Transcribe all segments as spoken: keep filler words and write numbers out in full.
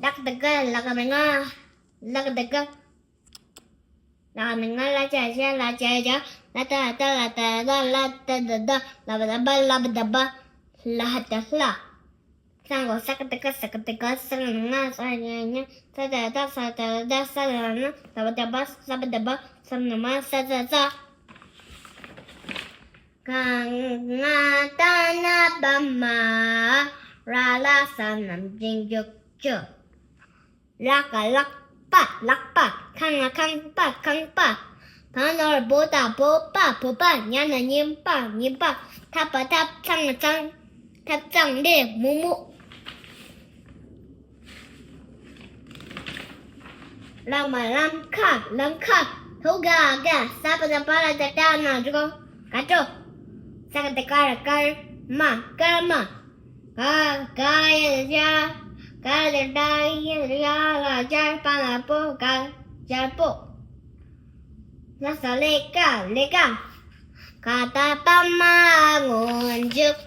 ལག་ཏི་ཀ་ལག་ནི་ང་། ལག་ཏི་ཀ་ལག་ནི་ང་། ལ་ཅ་ཞ་ལ་ཅ་ཡ། ལ་ཏ་ཏ་ལ་ཏ་ལ། ལ་ཏ་ཏ་ཏ། ལ་བ་ད་བ། ལ་བ་ད་བ། ལ་ཧ་ཏ་ལྷ། ས་གོ་ས་ཀ་ཏི་ཀ་ས་ཀ་ཏི་ཀ། ས་ལ་ང་ས་ཉ་ཉ། ས་ཏ་ཏ་ས་ཏ་ཏ། ས་ལ་ན། ལ་བ་ད་བ། ལ་བ་ད་བ། ས་ན་མ། ས་ས་ས། ག་ང་ད་ན་བ་མ། ར་ལ་ས་ན་འབྲིང་རྒྱུག་ཅུ། ལ་ག་ལག་པ་ལག་པ། ཁ་ང་ཁང་པ་ཁང་པ། བ་ན་བོ་ད་བོ་པ་བོ་པ། ཉ་ན་ཉིན་པ་ཉིན་པ། ཐ་པ་ཐབ། ཚ་ང་ཚང་། ཐབ་ཚང་ལེ་མོ་མོ། ལ་མ་ལམ་ཁ་ལམ་ཁ། ལྷོ་ག་ག། ས་པ་ད་པ་ལ་ད་ཏ་ན་འགྲོ། ག་འགྲོ། ས་ཀ་ཏ་ཀ་ར་ཀར་མ་ཀར་མ། ག་ག་ཡ་ཡ། ག་ལ་ད་ཡ་ཡ། ལ་ཇར་པ་ལ་པོ་ག་ཇར་པོ། ལ་ས་ལེ་ཀ་ལེ་ཀ། ག་ད་པ་མ་སྔོན་འཇུག་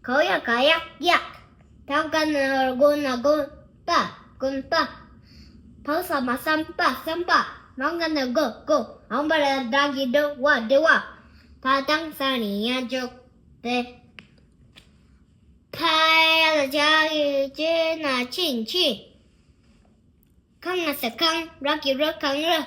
ག་ཡ་ག་ཡག་ཡག། ཐ་ག་ན་གོ་ན་གོན་པ་གོན་པ། བ་ས་མ་བསམ་པ་བསམ་པ། མ་ག་ན་གོ་གོ། འམ་པ་ར་ད་གི་འགྲོ་བ་འགྲོ་བ། ད་དང་ས་ནི་ཡ་འཇོག་སྟེ། ཕ་ཡ་ལ་ཇ་གི་ཅི་ན་ཕྱིན་ཕྱིན། ཁང་ང་ས་ཁང་། ར་གི་རོ་ཁང་ར།